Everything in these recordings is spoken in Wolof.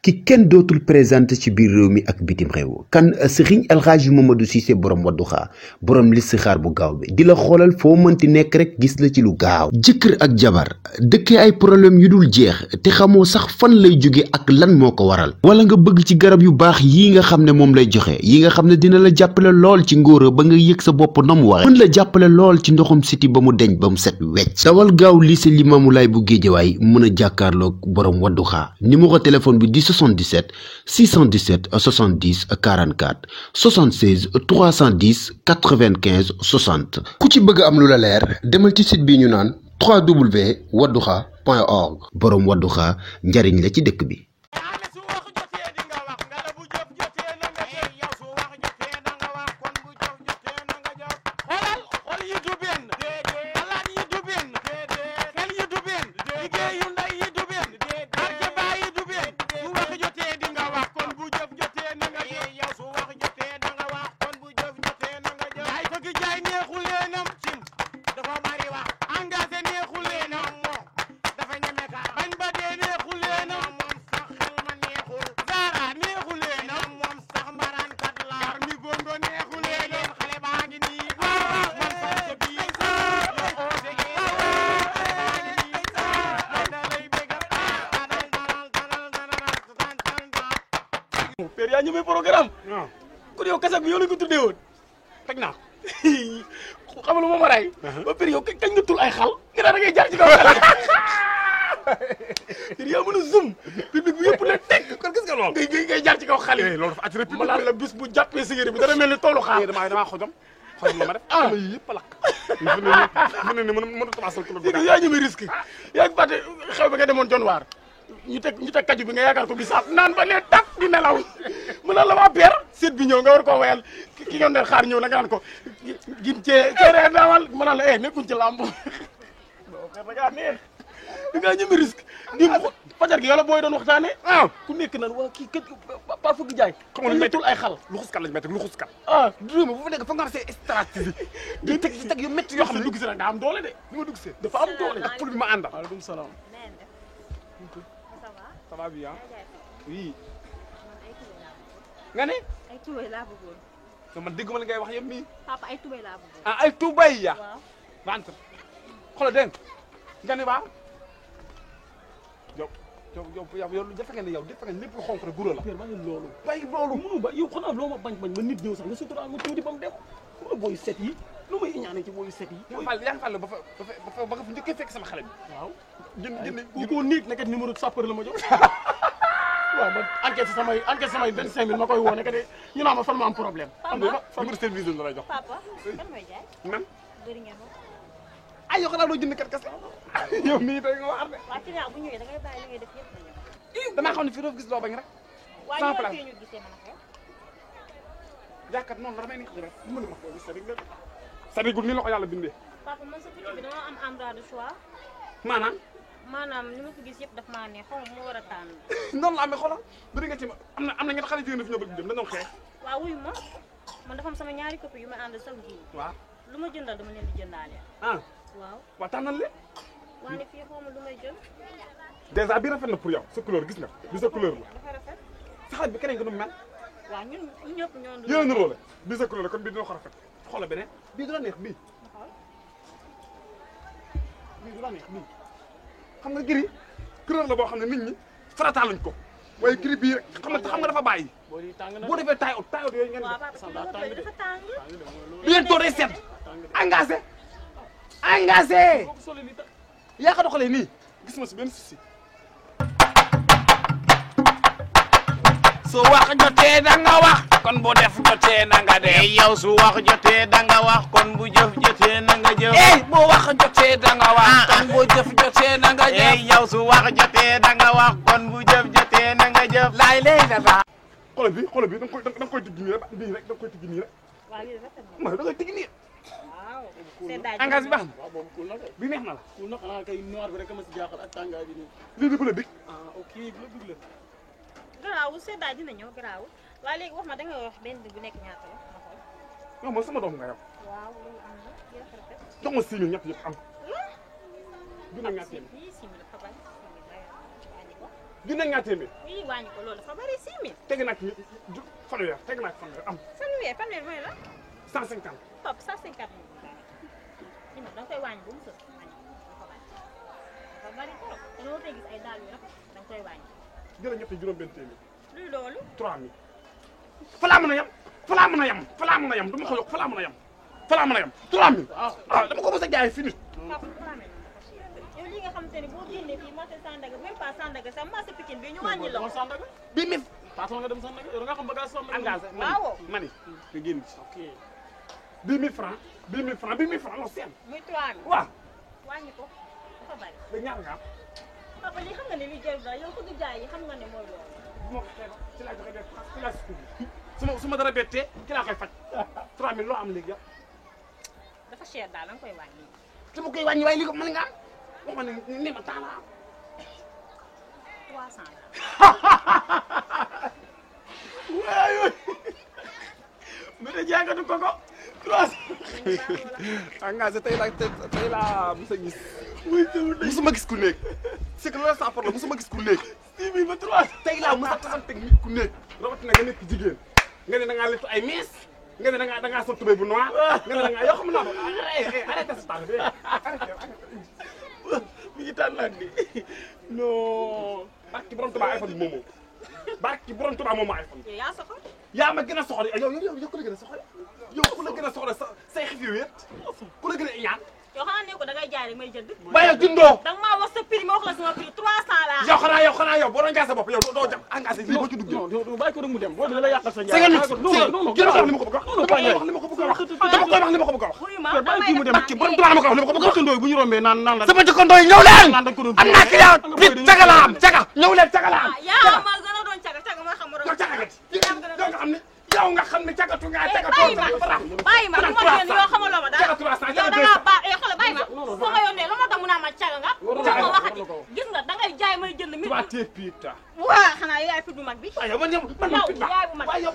ki kenn dootul présenté ci biir réew mi ak bitim réew kan Serigne El Hadji Mamadou Cissé borom Wadduha borom listixaar bu gaaw bi di la xoolal foo mënti nekk rek gis la ci lu gaaw jëkkër ak jabar dëkkee ay problème yu dul jeex te xamoo sax fan lay jóge ak lan moo ko waral wala nga bëgg ci garab yu baax yii nga xam ne moom lay joxe yi nga xam ne dina la jàppale lool ci ngóora ba nga yëg sa bopp na mu waxe mën la jàppale lool ci ndoxum siti ba mu deñ ba mu set wecc dawal gaaw lycée Limamoulaye bu Géejawaay mën a jàkkaarloog borom Wadduha numéro téléphone bi 77 617 70 44 76 310 95 60 ku ci bëgg am lu la leer demal ci site bi ñu naan www.wadduha.org borom Wadduha njariñ la ci dëkk bi. père yaa ñëwee programme. waaw kon yow kasak bi yow la ko tuddee woon. teg naa xam nga lu ma maraay. ba père yow kañ nga tul ay xal. nga daan da ngay jaar ci kaw xal. père yaa mën a zoom. public bi yëpp la teg. kon gis nga loolu. ngay jaar ci kaw xal yi. loolu dafa attiré ma laal la bis bu jàppee sigari bi dana mel ni toolu xaar. damaa xojom la ma def. ah yii yëpp a lakk. mën na mën a commencé kilo bi. yaa ñëwee risque. yaa ngi fàtte xew bi nga demoon John waar. ñu teg kaju bi nga yaakaar ko bisaab naan ba ne tap di nelaw mu naan la waa père seet bi ñëw nga war koo wayal ki nga doon xaar ñëw na nga naan ko gin ceeree dawal mu naan la nekkuñ ci làmb père da ngaa neex da ngaa ñëme risque di fajar gi yow la booy doon waxtaane ku nekk naan waa kii kat pa fëgg jaay xam nga tul ay xal luxuskat lañ may teg luxuskat réew mi bu fa nekk fa nga xam c'est stratégie di teg yu métti yoo xam ne dugg si nag daa am doole de bi ma dugg see dafa am doole ak pul bi ma àndal. waaleykum salaam ça va bien oui. nga ne. ay tubay laa bëggoon. non man dégguma la ngay wax yëpp nii. papa ay tubay laa bëggoon. ah ay tubay ya. waaw. ventre xoolal dégg nga ne baax. yow lu jafe nga ne yow defe nga lépp lu xonk rek guro la. père bàyyi loolu. bàyyi loolu. mënu ba yow xanaa loo ma bañ ma nit ñëw sax nga suturaal ma tuuti ba mu dem lu booy set yi lu may ñaane ci booy set yi. yaa ngi fàll ba nga fa njëkkee fekk sama xale bi. waaw. jënd ku ko nit nekkat numéro sapeur la ma jox. waaw man enquête samay 25000 ma koy woo nekk de ñu naan ma fan ma am problème. numéro service la lay jox. papa kan mooy jaay. man. bëri ngeen ko. ay yow xanaa doo jënd kat kese. yow mii tey nga wax de. waa client bu ñëwee da ngay bàyyi li ngay def yëpp na ñëw. damaa xam ne fii doo gis loo bañ rek. waa sans ñëwal place fii ñu gisee man ak yow. jàkkat noonu la damay neex rek du ma la wax ko c'est-à-dire nii la ko yàlla bindee. papa man sa boutique bi dama am embarras de choix. maanaam ni ma ko gis yëpp daf maa neex xaw ma moo war a tànn. noonu la amee xoolal bëri nga ci ma am na ñetti xale jigéen fi ñoo bëgg dem dañu doon xeex. waaw wuyu ma man dafa am sama ñaari copines yu may ànd chaque jour. waaw lu ma jëndal dama leen di jëndaale. waaw. waaw tànnal leen. waaye fii xaw ma lu may jël. dèjà bi rafet na pour yow sa couleur gis nga bi sa couleur la. dafa rafet. sa xale bi keneen nga nu mel. waaw ñun ñëpp ñoo ngi. yéen a niroo la bi sa couleur la kon bii dina ko rafet xoolal beneen bii du la neex bii. bii du la neex bii xam nga giri couleur la boo xam ne nit ñi farataaluñ ko waaye giri bii rek xam nga dafa bàyyi. boo defee taay ut yooyu ngeen waaw papa ci dafa tàng. bi leen too day sedd engagé yaa ko doxalee nii gis ma si benn souci. su wax jotee da nga wax kon bu def jotee na nga def yow su wax jotee da nga wax kon bu jëf jotee na nga jëf bu wax jotee da nga wax kon bu jëf jotee na nga jëf yow su wax jotee da nga wax kon bu jëf jotee na nga jëf laay lay dafa xoolal bi da nga koy tijji nii rek bii rek da nga koy tijji nii rek waaw lii dafa tàng. ma da ngay tijji nii waaw. seddaay engagé baax na waaw boobu cool na kay. bi neex na la cool na xanaa kay noir bi rek ma si jaaxal ak tàngaay bi nii. lii di bële bi ok bu la dugg la. garaawul seddaay dina ñëw garaawul waaye léegi wax ma da nga wax benn bu nekk ñaata la ma xool. yow man sama doom nga yow waaw loolu am na lii dafa rafet. jox ma 6 000 ñett yëpp am. du na ñett yëpp yii 6 000 dafa bañ 6 000 wàññi ko. junne ñaar téeméer oui wàññi ko loolu dafa bari 6000. teg naa ci fanweer teg naa ci fanweer am fanweer mooy la. 150 top 150 moom. da nga koy wàññi ba mu sës wàññi dafa bari dafa bari trop te loo tey gis ay daal yu rafet da nga koy wàññi. jëla ñetti juróom benn téeméer luy loolu. 3000 fa laa mën a yem fa laa mën a yem fa laa mën a yem du ma ko yokk fa laa mën a yem fa laa mën a yem 3000 ah dama ko mos a jaay fini Papa yow li nga xamante ni boo génnee fii marché Sandaga même pas Sandaga sax marché Pikine bi ñu wàññi la ko. Sandaga bii mi patron nga dem Sandaga yow nga xam bagage Sandaga engagé waaw mani nga génn ci ok 10 000 francs 10 000 francs 10 000 francs non seen muy 3000. waaw wàññi ko dafa bari. da ñaar nga am Papa li xam nga ne li jarul daal yow ko du jaay yi xam nga ne mooy loolu. bu ma ko xeeba ci laa joxe des ci laa si su ma dara bettee ci laa koy faj 3000 loo am léegi yow dafa cher daal da nga koy wàññi. dama koy wàññi waaye li ko mën nga am wax ma ne ma temps la am 300 la. waaye bu dee jàngatu koko 300 engagé tey laa mos a gis musuma gis ku nekk c'est que loolu sans problème musuma gis ku nekk 6000 ba 300 tey laa mos a tasanteeg nit ku nekk rawatina nga nekk jigéen nga ne da ngaa lettu ay mees nga ne da ngaa sol tubéy bu noir nga ne da ngaa yoo xam naa ko arrêté sa tànk bi arrêté mi ngi tànnaat di non barki borom Tuubaa iPhone bi moomoo barki borom Tuubaa moomoo iPhone yow yaa soxla. yaa ma gën a soxla yow ku la gën a soxla yow ku la gën a soxla say xif yu wéet ku la gën a ñaan yow xanaa ne ko da ngay jaay rek may jënd. waaye jundoo da nga maa wax sa prix ma wax la sama prix 300 laa. yow boo doon jaay sa bopp yow doo jàpp engagé lii boo ci dugg non bàyyi ko rek mu dem boo dee la yàqal sa c'est que njaay non gën a wax li ma ko bëgg a wax dama koy wax li ma ko bëgg a wax dama koy wax li ma ko bëgg a wax wuyu ma bàyyi kii mu dem barki borom Tuubaa ma ko wax li ma ko bëgg a wax dëkkandoo yi bu ñu rombee naan la sama dëkkandoo yi ñëw leen naan dañ ko doon am naa client nit caga la am caga ñëw leen caga la am yaa ma gën a doon caga ma xam yow caga nga yow nga xam ne cagatu nga cagatu bàyyi ma lu ma leen yoo xamaloo ma dara caga 300 yow da ngaa baax xoolal bàyyi ma soo ma yónnee la moo tax mu naa ma caga nga caga waxati gis nga da ngay jaay may jënd mi toi t'es putain waa xanaa yow yaay fi du mag bi waaye yow man yow yaay bu mag waaye yow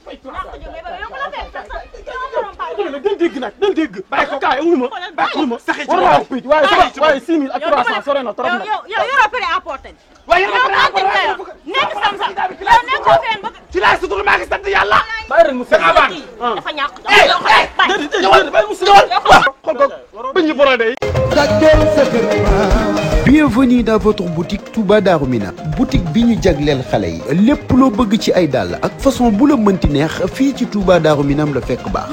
fay yow ko la fekk sax yow borom pa del dégg nag del dégg bàyyi ko kaay wuy ma bàyyi ma saxee ci war naa picc waaye 6000 ak 300 sore na trop nag yow yoroo prêt à porter waaye yow kantin nga yor nekk sam-sam yow nekkoo fenn ba ci laay sutur maa ngi sant yàlla bàyyi rek mu sëñ dafa ñàkk bàyyi mu sëñ xool ko bañ ñu borode yi Bienvenue dans votre boutique Touba Darou Minam boutique bi ñu jagleel xale yi lépp loo bëgg ci ay dàll ak façon bu la mënti neex fii ci Touba Darou Minam la fekk baax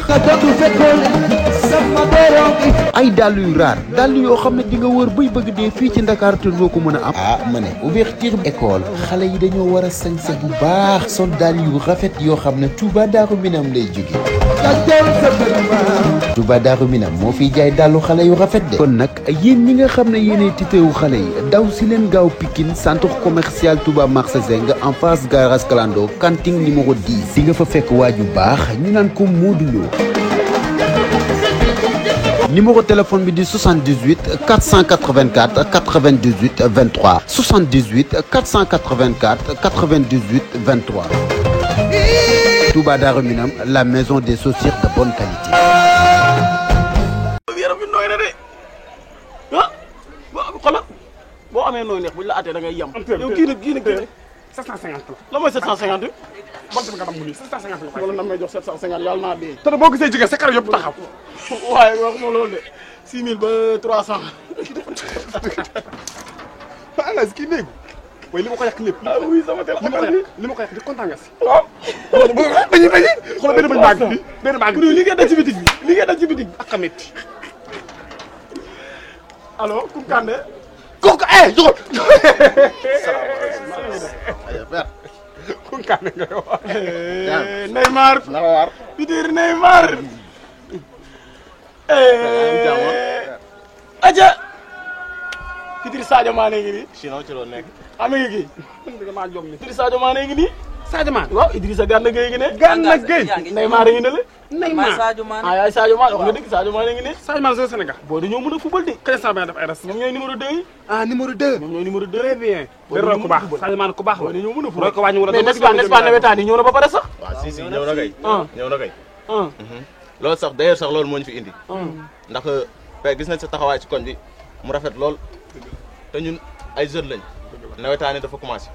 ay dàll yu raar dàll yoo xam ne di nga wër bay bëgg dee fii ci Ndakaar te doo ko mën a am ah ma ne ouverture école xale yi dañoo war a sañse bu baax sol dàll yu rafet yoo xam ne Touba Darou Minam lay jóge Touba Darou Minam moo fiy jaay dàllu xale yu rafet de kon nag yéen ñi nga xam ne yéenay titeewu xale yi daw si leen gaaw Pikine centre commercial Touba marché Zeng en face garage Kalando kanting numéro 10 di nga fa fekk waaju baax ñu naan ko Modou Lo numéro téléphone bi di 78 484 98 23 78 484 98 23 Touba Darou Minam la maison des chaussures de bonne qualité. yaram bi nooy na de ah xoolal boo amee nooy neex buñ la attee da ngay yem yow kii nag 750 la mooy 750 bant bi nga xam mu nii 750 la wala nan may jox 750 yàlla naa dee te boo gisee jigéen sa kar yëpp taxaw waaye wax ma loolu de 6000 ba 300 engagé kii néegu waaye li ma ko yàq lépp ah oui sama téléphone li ma ko yàq di kontaan nga si waaw dañuy xoolal benn bañ baag bi benn baag bi li ngeen daj ci bitig bi li ngeen daj ci bitig bi ak xamit allo Koum Kandé kooku jógal Koum Kandé nga wax Neymar na war Peter Neymar aja Peter Sadio Mané ngi nii sinon ci loolu nekk. am nga kii damaa jom ni Peter Sadio Mané ngi nii Sadio Mané waaw Idrissa Gana Gueye ngi ne Gana Gueye Neymar ngi ne la Neymar Sadio Mané. ah yaay Sadio Mané wax nga dëgg Sadio Mané ngi ne Sadio Mané joueur Sénégal boo dañoo mën a football de kañ sa def ay ras ñoom ñooy numéro 2 yi ah numéro 2 ñoom ñooy numéro 2 très bien de roy ku baax Sadio Mané ku baax boo la dañoo mën a roy football ko wàññi wala mais n'est-ce pas nawetaan yi ñëw na ba pare sax waaw si ñëw na kay. ah ñëw na kay. ah loolu sax d'ailleurs sax loolu moo ñu fi indi. ndax père gis nañ sa taxawaay ci koñ bi mu rafet lool te ñun ay jeunes lañ nawetaani dafa commencé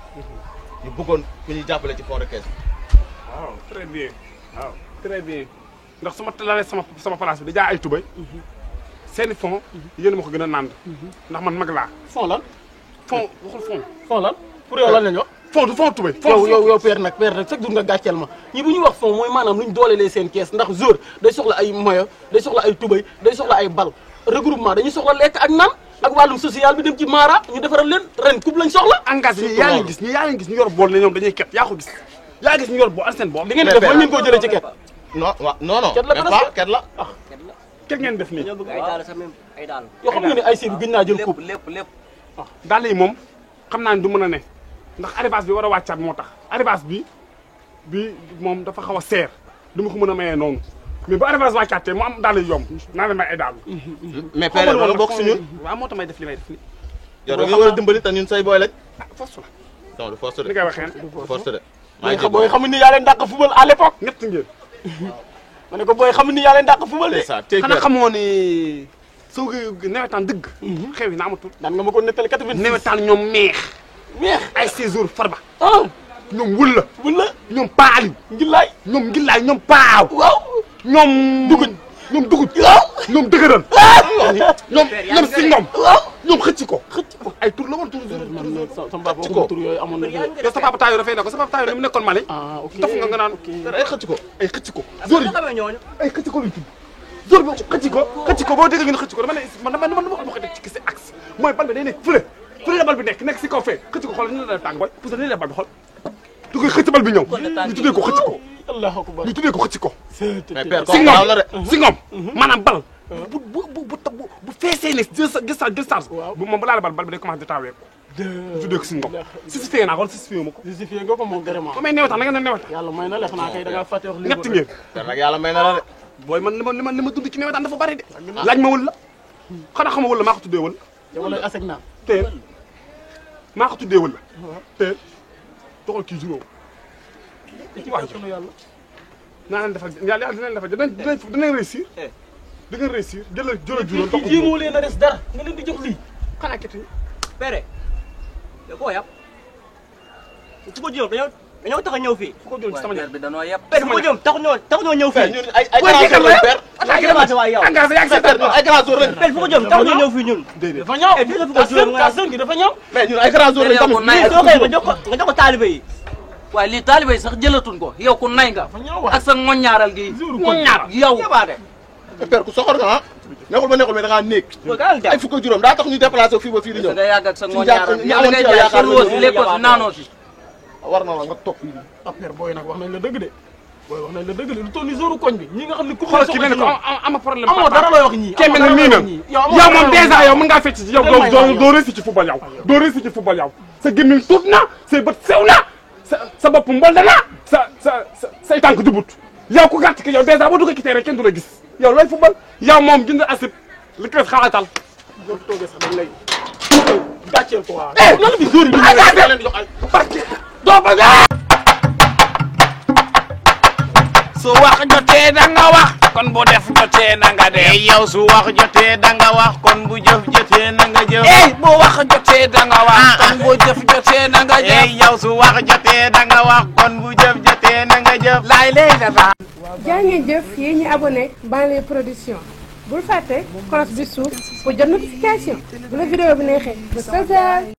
ñu bëggoon ku ñuy jàppale ci fond de caisse waaw très bien waaw très bien ndax su ma lalee sama place bi di jaay ay tubay seeni fond yéen ma ko gën a nand ndax man mag laa fond lan fond waxul fond fond lan pour yow lan lañ wax fond du fond tubay yow père nag chaque jour nga gàcceel ma ñi bu ñuy wax fond mooy maanaam luñ doolelee seen kees ndax jour day soxla ay maillot day soxla ay tubay day soxla ay bal regroupement dañuy soxla lekk ak naan ak wàllum social bi dem ci Mara ñu defaral leen ren coupe lañ soxla engagé ñi yaa ngi gis ñu yor bool ne ñoom dañuy ket yaa ko gis yaa gis ñu yor bool an seen bool di ngeen di def ba ngeen koo jëlee ci ket non waaw non ket la mais pas ket la ket ngeen def nii ñoo bëgg ay daal sax même ay daal. yoo xam nga ne ay sébi gën naa jël coupe lépp daal yi moom xam naa ne du mën a ne ndax arrivage bi war a wàccaat moo tax arrivage bi moom dafa xaw a seer du ma ko mën a mayee noonu mais bu arrivage wàccaatee mu am daal yu yomb naa leen may ay daal mais père wala bokk si ñun waaw moo tax may def li may def ni yow da nga war a dimbali te ñun say booy lañ force la non du force de li ngay waxee du force de booy xam ni yaa leen dàq football à l'époque ñett ngeen ma ne ko booy xam ni yaa leen dàq football de xanaa xamoo ne soo ko nawetaan dëgg xew yi na amatul daan nga ma ko nettali 86 nawetaan ñoom meex ay séjour farba ñoom wëlla ñoom paali ñoom ngillaay ñoom paaw ñoom dugub ñoom dëgëral ñoom si ñoom xëcc ko ay tur la woon tur sama papa waxuma tur yooyu amoon na yow sa papa tayo dafay ne ko sa papa tayo ni mu nekkoon Mali daf nga naan ay xëcc ko zor yi ay xëcc ko lañ tudd zor bi xëcc ko boo dégg ngeen xëcc ko dama ne ko teg ci kese axe mooy bal bi day nekk fële la bal bi nekk si kaw fee xëcc ko xool ni la tàng boy parce que ni la bal bi xool du koy xëcc bal bi ñëw ñu tuddee ko xëcc ko allahu akbar ñu tuddee ko xëcc ko mais père si ngoom si ngoom maanaam bal bu feesee ne gis bu moom bu laale bal bi day commencé di taawee ko ñu tuddee ko si ngoom justifié naa ko justifié ma ko justifié nga ko moom vraiment ba may newetaan da nga ne newetaan yàlla may na la xanaa kay da ngaa fàtte wax li ñett ngeen père nag yàlla may na la de booy man li ma dund ci newetaan dafa bari de laaj ma wël la xanaa xama wël la maa ko tuddee wël yow lay aseg naa teel maa ko tuddee wël la teel doxal kii juróom waaw yàlla naa leen defal yàlla dina leen defal dinañ réussir di ngeen réussir jëlal juróom dox jéemoo leen a des dara nga leen di jox lii xanaa kete pere da koo yàpp fu ko jëm dañoo tax a ñëw fii fu ko jël ci sama ñaar bi dañoo yàpp fu ko jëm taxuñoo ñëw fii ñun ay grand lañ père engagé yaa ngi seetaan ay grand jour lañ fu ko jëm taxuñoo ñëw fii ñun dafa ñëw kaasën gi dafa ñëw mais ñun ay grand jour lañ tamit soo koy nga jox ko taalibe yi waaye lii taalibe yi sax jëlatuñ ko yow ku nay nga ak sa ngoññaaral gi yow père ku soxor nga neexul ba neexul mais da ngaa néeg ay fukk ak juróom daa tax ñu déplacé fii ba fii di ñëw nga yàgg ak sa ngoññaaral ñi ngay jaay soloo si lekkoo si naanoo si war na la nga toog fii affaire booy nag wax nañ la dëgg de booy wax nañ la dëgg de lu toll ni zoru koñ bi ñi nga xam ne ku xoolal kii mel ne ko ama problème amoo dara looy wax ñii kee mel ne mii na yow moom dèjà yow mën ngaa fecc ci yow doo réussi ci football yow doo réussi ci football yow sa gémmiñ tuut na say bët sew na sa bopp mbol na say tànk jubut yow ku gàtt ki yow dèjà boo duggee ci terrain kenn du la gis yow looy football yow moom jënd asib li ko xalaatal yow toogee sax dañ lay gàcceel ko waaw lan bi zori bi leen di jox ay barke doo ba su wax jotee da nga wax kon bu def jotee na nga def yow su wax jotee da nga wax kon bu jëf jotee na nga jëf bu wax jotee da nga wax kon bu jëf jotee na nga jëf yow su wax jotee da nga wax kon bu jëf jotee na nga jëf laay lay dafa jaa ngeen jëf yéen ñi abonné Banlieue Production bul fàtte cloche bi suuf pour jot notification bu la vidéo bi neexee ba